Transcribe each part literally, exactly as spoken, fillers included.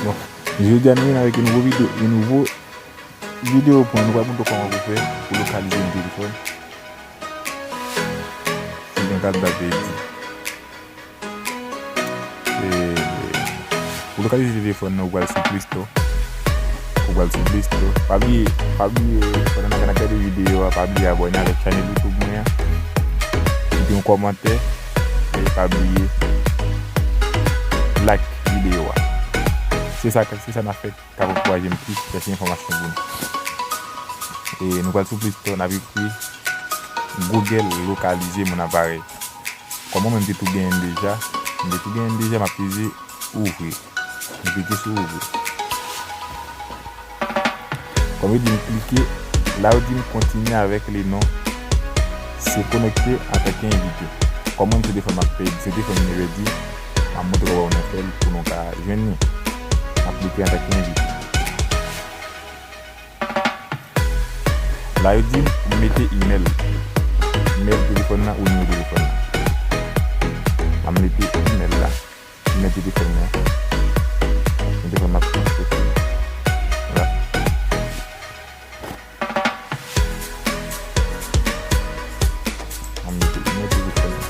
Bon, jodi a nou vin avèk yon nouvo videyo, yon nouvo videyo pou nou, nou pral montre w kòman pou fè pou lokalize yon telefòn. Ou gen kat date di. E, pou lokalize telefòn nan, ou pral sou Play Store. Ou pral sou Play Store. Pa bliye, pa bliye, pandan n ap gade videyo a, pa bliye abòne avèk chanèl YouTube mwen an. Kite yon kòmantè. E pa bliye like videyo a. Se sa, se sa n ap fè k ap ankouraje m plis chèche enfòmasyon pou nou. E nou pral sou Play Store, n ap ekri Google lokalize mon aparèy. Kòman mwen m te tou genyen l deja, m te tou genyen l deja, m ap peze ouvri. M klike sou ouvri. Kòm yo di m klike, la yo di m kontinye avèk le non se konekte antanke envite. Kòm mwen m se telefòn m ap pèdi, se telefòn m te pèdi, m ap montre w kòman nou fè l pou nou ka jwenn li. M ap klike antanke envite. La yo di m pou m mete imèl. Imèl telefòn nan ou nimewo telefòn nan. M ap mete imèl la. Imèl telefòn nan. Imèl telefòn m ap pran foto. Vwala. M ap mete imèl telefòn nan.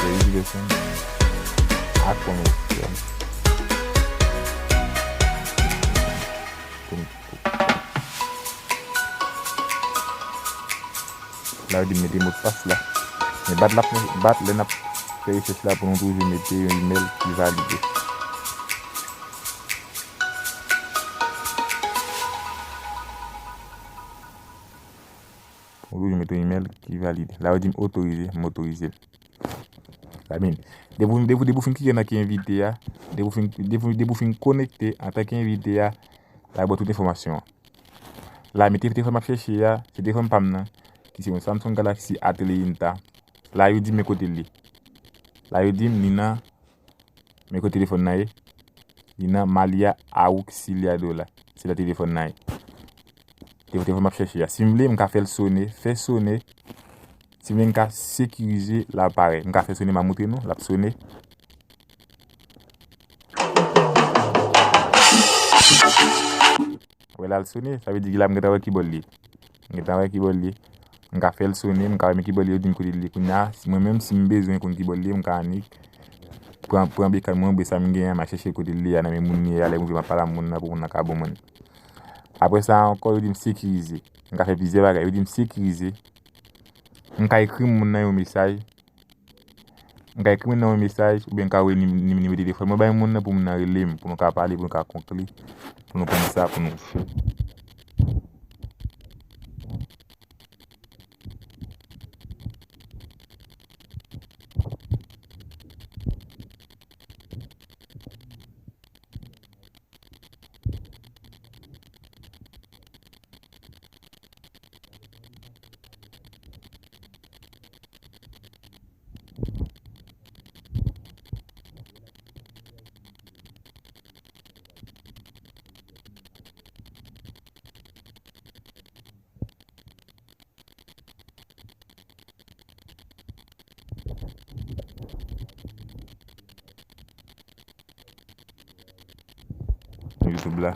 Sèvis telefòn ak konèksyon. La yo di m mete modpas la. Men bat la, bat lè n ap fè rechèch la pou nou toujou mete yon imèl ki valide. Pou nou toujou mete yon imèl ki valide. La yo di m otorize, m otorize l. Sa vin. Depi, depi, depi w fin klike nan ki envite a, depi w fin, depi, depi w fin konekte antanke envite a, la yo ba w tout enfòmasyon an. La, men telefòn m ap chèche a, se telefòn pa m nan, ki se yon Samsung Galaxy A trente. La, yo di m men kote l ye. La, yo di m li nan, men kote telefòn nan ye. Li nan Malia Auxiliadora. Se la telefòn nan ye. Telefòn, telefòn m ap chèche a. Si m vle, m ka fè l sone, fè sone. Si m vle, m ka sekirize laparèy. M ka fè sone, m a montre nou, l ap sone. Wè la l sone, sa vle di la m gentan wè ki bò l ye. M gentan wè ki bò l ye. M ka fè l sone, m ka wè men ki bò l ye, yo di m kote l ye. Kounye a, si mwen menm, si m bezwen konn ki bò l ye, m ka annik pran, pran bekàn mwen, oubyen sa m genyen, m a chèche kote l ye a nan men moun li ye a, lè m rive m ap pale a moun nan pou moun nan ka ban mwen l. Apre sa ankò, yo di m sekirize. M ka fè plizyè bagay. Yo di m sekirize. M ka ekri moun nan yon mesaj. M ka ekri moun nan yon mesaj, oubyen m ka voye nim-, nim-, nimewo telefòn mwen bay moun nan pou moun nan rele m, pou nou ka pale, pou nou ka konkli, pou nou konn sa pou nou fè. YouTube la.